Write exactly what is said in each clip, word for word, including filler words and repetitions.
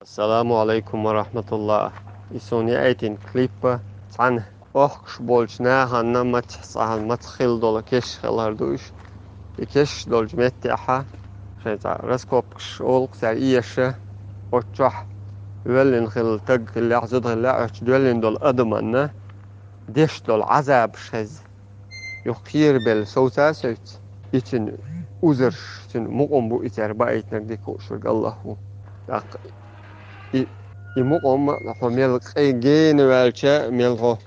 Ассаламу алейкум ва рахматуллах. И суна яайтина клипа цхьана охкуш болчу нахана мацахь цхьаьна маца хилла долу кеш хилар ду уьш. И кеш долчу меттехьа шайн цхьа раскопкаш олу цара эша, оцу чохь воьллина хилла таг хиллехь, зуда хиллехь, оцу доьллина долу адаманна деш долу Ӏазабаш хеза. Юха кхерабелла совца а совца, и цуьнан узарш, цуьнан мукъам бу и цара баийтинарг дика хууш верг Аллах ву. ТӀаккха и, и мукъам хьо мел къе гена ваьлча, мел хьо,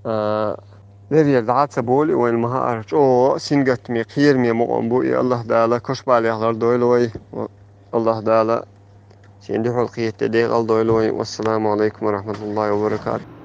а, лерера дӀа а ца болу, вайна ма-хаъара, чӀогӀа сингаттаме, кхераме мукъам бу и. Аллах Дала кошбалех лардойла вай. Аллах Дала шен дуьхьал кхетаде декъал дойла вай. Вассаламу алейкум ва рахматуллахи ва баракатух.